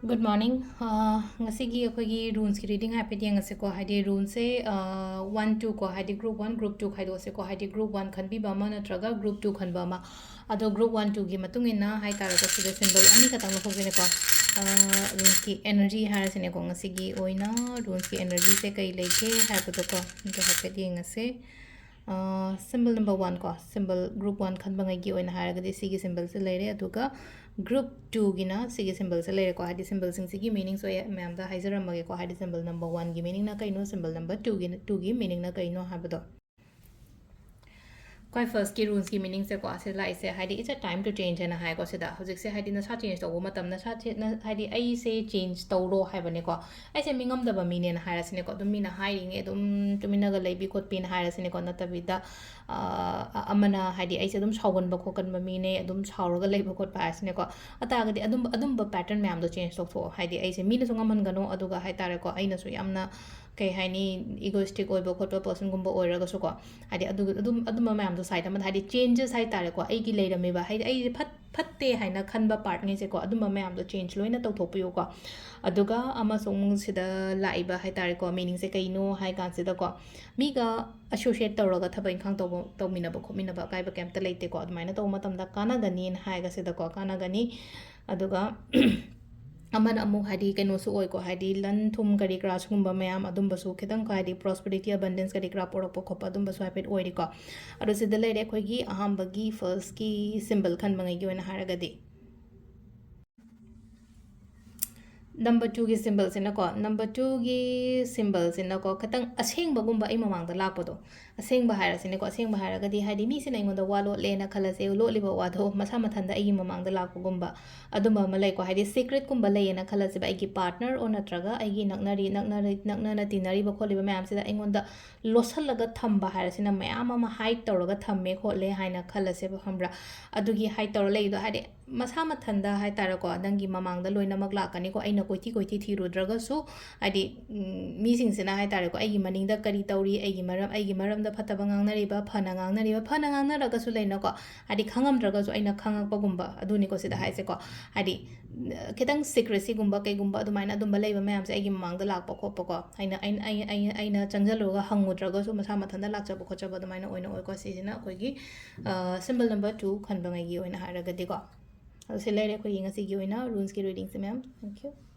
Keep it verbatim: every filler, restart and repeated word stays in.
Good morning. ꯑ, ꯉꯁꯤꯒꯤ ꯑꯩꯈꯣꯏꯒꯤ runesꯀꯤ reading ꯍꯥꯏꯐꯦꯠ ꯌꯦꯡꯉꯁꯤꯀꯣ꯫ ꯍꯥꯏꯗꯤ runeꯁꯦ, ꯑ, one two ꯀꯣ, ꯍꯥꯏꯗꯤ group one, group two ꯈꯥꯏꯗꯣꯛꯑꯁꯤꯀꯣ꯫ ꯍꯥꯏꯗꯤ group one ꯈꯟꯕꯤꯕ ꯑꯃ ꯅꯠꯇ꯭ꯔꯒ group two ꯈꯟꯕ ꯑꯃ꯫ ꯑꯗꯣ group one, twoꯒꯤ ꯃꯇꯨꯡ ꯏꯟꯅ ꯍꯥꯏ ꯇꯥꯔꯒ ꯁꯤꯗ symbol ꯑꯅꯤꯈꯛꯇꯪ ꯂꯧꯊꯣꯛꯁꯤꯅꯦꯀꯣ꯫ ꯑ, runesꯀꯤ energy ꯍꯥꯏꯔꯁꯤꯅꯦꯀꯣ꯫ ꯉꯁꯤꯒꯤ ꯑꯣꯏꯅ runesꯀꯤ energyꯁꯦ ꯀꯩ ꯂꯩꯒꯦ ꯍꯥꯏꯕꯗꯣꯀꯣ꯫ ꯑꯗꯣ ꯍꯥꯏꯐꯦꯠ ꯌꯦꯡꯉꯁꯦ꯫ ꯑ, symbol number one ꯀꯣ, symbol group one ꯈꯟꯕꯉꯩꯒꯤ ꯑꯣꯏꯅ ꯍꯥꯏꯔꯒꯗꯤ ꯁꯤꯒꯤ symbolꯁꯦ ꯂꯩꯔꯦ, ꯑꯗꯨꯒ group twoꯒꯤꯅ ꯁꯤꯒꯤ symbolꯁꯦ ꯂꯩꯔꯦꯀꯣ꯫ ꯍꯥꯏꯗꯤ symbolꯁꯤꯡꯁꯤꯒꯤ meaningꯁꯨ ꯑꯩ ꯃꯌꯥꯝꯗ ꯍꯥꯏꯖꯔꯝꯃꯒꯦꯀꯣ꯫ ꯍꯥꯏꯗꯤ symbol number oneꯒꯤ meaningꯅ ꯀꯩꯅꯣ, symbol number twoꯒꯤ, twoꯒꯤ meaningꯅ ꯀꯩꯅꯣ ꯍꯥꯏꯕꯗꯣ꯫ ꯈ꯭ꯋꯥꯏ firstꯀꯤ runesꯀꯤ meaningꯁꯦꯀꯣ, ꯑꯁꯤ ꯂꯥꯛꯏꯁꯦ ꯍꯥꯏꯗꯤ it's a time to change ꯍꯥꯏꯅ ꯍꯥꯏꯀꯣ꯫ ꯁꯤꯗ ꯍꯧꯖꯤꯛꯁꯦ ꯍꯥꯏꯗꯤ ꯅꯁꯥ change ꯇꯧꯕ ꯃꯇꯝ, ꯅꯁꯥ ꯆꯦ-, ꯅ-, ꯍꯥꯏꯗꯤ ꯑꯩꯁꯦ change ꯇꯧꯔꯣ ꯍꯥꯏꯕꯅꯦꯀꯣ꯫ ꯑꯩꯁꯦ ꯃꯤꯉꯝꯗꯕ ꯃꯤꯅꯦꯅ ꯍꯥꯏꯔꯁꯤꯅꯦꯀꯣ꯫ ꯑꯗꯨꯝ ꯃꯤꯅ ꯍꯥꯏꯔꯤꯉꯩ ꯑꯗꯨꯝ ꯇꯨꯃꯤꯟꯅꯒ ꯂꯩꯕꯤ ꯈꯣꯠꯄꯤꯅ ꯍꯥꯏꯔꯁꯤꯅꯦꯀꯣ꯫ ꯅꯠꯇꯕꯤꯗ, ꯑ, ꯑꯃꯅ ꯍꯥꯏꯗꯤ ꯑꯩꯁꯦ ꯑꯗꯨꯝ ꯁꯥꯎꯒꯟꯕ ꯈꯣꯠꯀꯟꯕ ꯃꯤꯅꯦ, ꯑꯗꯨꯝ ꯁꯥꯎꯔꯒ ꯂꯩꯕ ꯈꯣꯠꯄ ꯍꯥꯏꯔꯁꯤꯅꯦꯀꯣ꯫ ꯑꯇꯥꯔꯒꯗꯤ ꯑꯗꯨꯝꯕ, ꯑꯗꯨꯝꯕ pattern ꯃꯌꯥꯝꯗꯣ change ꯇꯧꯊꯣꯛꯑꯣ꯫ ꯍꯥꯏꯗꯤ ꯑꯩꯁꯦ ꯃꯤꯅꯁꯨ ꯉꯝꯍꯟꯒꯅꯣ, ꯑꯗꯨꯒ ꯍꯥꯏ ꯇꯥꯔꯦꯀꯣ, ꯑꯩꯅꯁꯨ ꯌꯥꯝꯅ, ꯀꯩ ꯍꯥꯏꯅꯤ, egoistic ꯑꯣꯏꯕ ꯈꯣꯠꯄ personꯒꯨꯝꯕ ꯑꯣꯏꯔꯒꯁꯨꯀꯣ꯫ ꯍꯥꯏꯗꯤ ꯑꯗꯨ, ꯑꯗꯨꯝ, ꯑꯗꯨꯝꯕ ꯃꯌꯥꯝꯗꯣ side ꯑꯃꯗ, ꯍꯥꯏꯗꯤ changes ꯍꯥꯏ ꯇꯥꯔꯦꯀꯣ, ꯑꯩꯒꯤ ꯂꯩꯔꯝꯃꯤꯕ, ꯍꯥꯏꯗꯤ ꯑꯩꯁꯦ ꯐꯠ-, ꯐꯠꯇꯦ ꯍꯥꯏꯅ ꯈꯟꯕ partꯉꯩꯁꯦꯀꯣ, ꯑꯗꯨꯝꯕ ꯃꯌꯥꯝꯗꯣ change ꯂꯣꯏꯅ ꯇꯧꯊꯣꯛꯄꯤꯌꯨꯀꯣ꯫ ꯑꯗꯨꯒ ꯑꯃꯁꯨꯡ ꯁꯤꯗ ꯂꯥꯛꯏꯕ ꯍꯥꯏ ꯇꯥꯔꯦꯀꯣ, meaningꯁꯦ ꯀꯩꯅꯣ ꯍꯥꯏ ꯀꯥꯟꯁꯤꯗꯀꯣ, ꯃꯤꯒ associate ꯇꯧꯔꯒ ꯊꯕꯛ ꯏꯪꯈꯥꯡ ꯇꯧꯕ, ꯇꯧꯃꯤꯟꯅꯕ ꯈꯣꯠꯃꯤꯟꯅꯕ ꯑꯀꯥꯏꯕ ꯀꯩꯝꯇ ꯂꯩꯇꯦꯀꯣ꯫ ꯑꯗꯨꯃꯥꯏꯅ ꯇꯧꯕ ꯃꯇꯝꯗ ꯀꯥꯟꯅꯒꯅꯤꯅ ꯍꯥꯏꯔꯒ ꯁꯤꯗꯀꯣ, ꯀꯥꯟꯅꯒꯅꯤ꯫ ꯑꯗꯨꯒ ꯑꯃꯅ ꯑꯃꯨꯛ ꯍꯥꯏꯗꯤ ꯀꯩꯅꯣꯁꯨ ꯑꯣꯏꯀꯣ, ꯍꯥꯏꯗꯤ ꯂꯟ ꯊꯨꯝ ꯀꯔꯤ ꯀꯔꯥ ꯁꯤꯒꯨꯝꯕ ꯃꯌꯥꯝ ꯑꯗꯨꯝꯕꯁꯨ ꯈꯤꯇꯪ ꯍꯥꯏꯗꯤ prosperity, abundance ꯀꯔꯤ ꯀꯔꯥ ꯄꯣꯔꯛꯄ ꯈꯣꯠꯄ ꯑꯗꯨꯝꯕꯁꯨ ꯍꯥꯏꯐꯦꯠ ꯑꯣꯏꯔꯤꯀꯣ꯫ ꯑꯗꯣ ꯁꯤꯗ ꯂꯩꯔꯦ ꯑꯩꯈꯣꯏꯒꯤ ꯑꯍꯥꯟꯕꯒꯤ firstꯀꯤ symbol ꯈꯟꯕꯉꯩꯒꯤ ꯑꯣꯏꯅ ꯍꯥꯏꯔꯒꯗꯤ꯫ Number twoꯒꯤ symbolꯁꯤꯅꯀꯣ, number twoꯒꯤ symbolꯁꯤꯅꯀꯣ, ꯈꯤꯇꯪ ꯑꯁꯦꯡꯕꯒꯨꯝꯕ ꯑꯩ ꯃꯃꯥꯡꯗ ꯂꯥꯛꯄꯗꯣ, ꯑꯁꯦꯡꯕ ꯍꯥꯏꯔꯁꯤꯅꯦꯀꯣ, ꯑꯁꯦꯡꯕ ꯍꯥꯏꯔꯒꯗꯤ ꯍꯥꯏꯗꯤ ꯃꯤꯁꯤꯅ ꯑꯩꯉꯣꯟꯗ ꯋꯥ ꯂꯣꯠꯂꯦꯅ ꯈꯜꯂꯁꯦ, ꯂꯣꯠꯂꯤꯕ ꯋꯥꯗꯣ ꯃꯁꯥ ꯃꯊꯟꯇ ꯑꯩꯒꯤ ꯃꯃꯥꯡꯗ ꯂꯥꯛꯄꯒꯨꯝꯕ ꯑꯗꯨꯝꯕ ꯑꯃ ꯂꯩꯀꯣ꯫ ꯍꯥꯏꯗꯤ secretꯀꯨꯝꯕ ꯂꯩꯌꯦꯅ ꯈꯜꯂꯁꯦꯕ, ꯑꯩꯒꯤ partner or ꯅꯠꯇ꯭ꯔꯒ ꯑꯩꯒꯤ ꯅꯛꯅꯔꯤ, ꯅꯛꯅꯔꯤ, ꯅꯛꯅꯅ ꯇꯤꯟꯅꯔꯤꯕ ꯈꯣꯠꯂꯤꯕ ꯃꯌꯥꯝꯁꯤꯗ ꯑꯩꯉꯣꯟꯗ ꯂꯣꯠꯁꯜꯂꯒ ꯊꯝꯕ ꯍꯥꯏꯔꯁꯤꯅ, ꯃꯌꯥꯝ ꯑꯃ hide ꯇꯧꯔꯒ ꯊꯝꯃꯦ ꯈꯣꯠꯂꯦ ꯍꯥꯏꯅ ꯈꯜꯂꯁꯦꯕ, ꯈꯪꯕ꯭ꯔꯥ? ꯑꯗꯨꯒꯤ hide ꯇꯧꯔ ꯂꯩꯗꯣ ꯍꯥꯏꯗꯤ ꯃꯁꯥ ꯃꯊꯟꯗ ꯍꯥꯏ ꯇꯥꯔꯦꯀꯣ, ꯅꯪꯒꯤ ꯃꯃꯥꯡꯗ ꯂꯣꯏꯅꯃꯛ ꯂꯥꯛꯀꯅꯤꯀꯣ, ꯑꯩꯅ ꯀꯣꯏꯊꯤ ꯀꯣꯏꯊꯤ ꯊꯤꯔꯨꯗ꯭ꯔꯒꯁꯨ꯫ ꯍꯥꯏꯗꯤ, ꯎꯝ, ꯃꯤꯁꯤꯡꯁꯤꯅ ꯍꯥꯏ ꯇꯥꯔꯦꯀꯣ, ꯑꯩꯒꯤ ꯃꯅꯤꯡꯗ ꯀꯔꯤ ꯇꯧꯔꯤ, ꯑꯩꯒꯤ ꯃꯔꯝ, ꯑꯩꯒꯤ ꯃꯔꯝꯗ ꯐꯠꯇꯕ ꯉꯥꯡꯅꯔꯤꯕ, ꯐꯅ ꯉꯥꯡꯅꯔꯤꯕ, ꯐꯅ ꯉꯥꯡꯅꯔꯒꯁꯨ ꯂꯩꯅꯀꯣ, ꯍꯥꯏꯗꯤ, ꯈꯪꯉꯝꯗ꯭ꯔꯒꯁꯨ ꯑꯩꯅ ꯈꯪꯉꯛꯄꯒꯨꯝꯕ ꯑꯗꯨꯅꯤꯀꯣ ꯁꯤꯗ ꯍꯥꯏꯁꯦꯀꯣ꯫ ꯍꯥꯏꯗꯤ, ꯈꯤꯇꯪ ꯁꯤꯀ꯭ꯔꯦꯁꯤꯒꯨꯝꯕ ꯀꯩꯒꯨꯝꯕ ꯑꯗꯨꯃꯥꯏꯅ ꯑꯗꯨꯝꯕ ꯂꯩꯕ ꯃꯌꯥꯝꯁꯦ ꯑꯩꯒꯤ ꯃꯃꯥꯡꯗ ꯂꯥꯛꯄ ꯈꯣꯠꯄꯀꯣ, ꯑꯩꯅ, ꯑꯩꯅ, ꯑꯩꯅ, ꯑꯩꯅ, ꯑꯩꯅ ꯆꯪꯁꯤꯜꯂꯨꯔꯒ ꯍꯪꯉꯨꯗ꯭ꯔꯒꯁꯨ ꯃꯁꯥ ꯃꯊꯟꯇ ꯂꯥꯛꯆꯕ ꯈꯣꯠꯆꯕ ꯑꯗꯨꯃꯥꯏꯅ ꯑꯣꯏꯅ ꯑꯣꯏꯀꯣ꯫ ꯁꯤꯁꯤꯅ ꯑꯩꯈꯣꯏꯒꯤ, ꯑ, symbol number two ꯈꯟꯕꯉꯩꯒꯤ ꯑꯣꯏꯅ ꯍꯥꯏꯔꯒꯗꯤꯀꯣ꯫ ꯑꯗꯣ ꯁꯤ ꯂꯩꯔꯦ ꯑꯩꯈꯣꯏꯒꯤ ꯉꯁꯤꯒꯤ ꯑꯣꯏꯅ runesꯀꯤ readingꯁꯦ, ma'am. Thank you.